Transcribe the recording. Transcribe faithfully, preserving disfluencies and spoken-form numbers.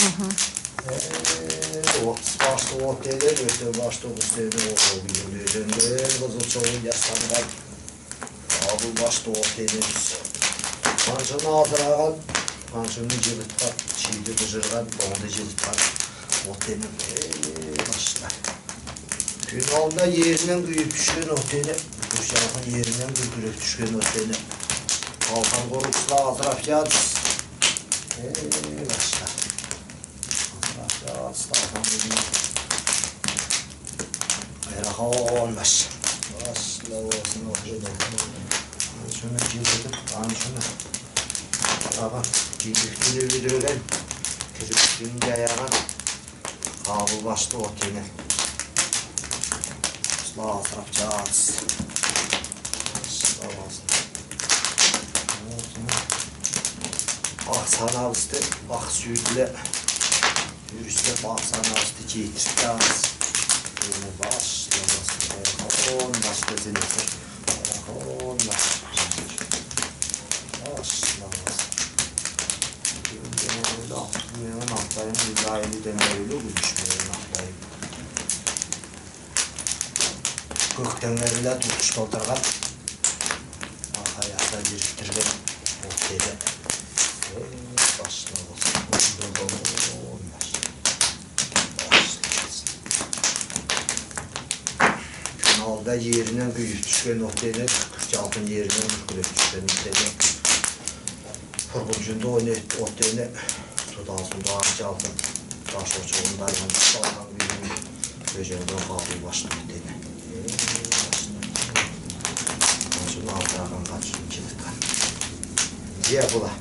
Э, отыс башты от тенен, ертен башты отыс тенен, ол бизин ертен кызыл чоңун ястанган. Каабыл башты от тенебиз. Ханшыны азыраган, ханшыны жилыткан, чииди быжырган, ону жилыткан от тенен. Э, башта. Күүн алда еринен күүйип тюшкен от тенен, күүкшалхан еринен күүкиреп тюшкен от тенен. Калхан коргуслар азырап ятсыз. Э, башта. Азырап ятсыз, калхан коргуслар. Айрахаон баш. Башта болсын, от тенен. Шуны жилдетип, аны шуны. Аба, кийиктинип ӱдӱрген, кирпиштин жаяган. Каабыл башты от тенен. Курсла асырап чаас. Ак санабызды, ак сүүтле. Юристле ак санабызды чииттире чаас. Эми башта, башта, он башта зинеси. Он башта. Башта. Мен аптайым, иллаили демейле, гүлиш мен аптайым. Көктеңнериле тутуш толтырган. Ак аякта жиртирген. Ол кеде. Э, башта болсын. Башта. Күүн алда еринен күүйип тюшкен от тенен, күүкшалхан еринен күүкиреп тюшкен от тенен. Хургунчунда ойнайт от тенен, тудазында арчалхан, таш очоонда айнан салхан күүйин, кеженде каабыл башты от тенен. Ханшыны азыраган, ханшыны жилыткан. Же була.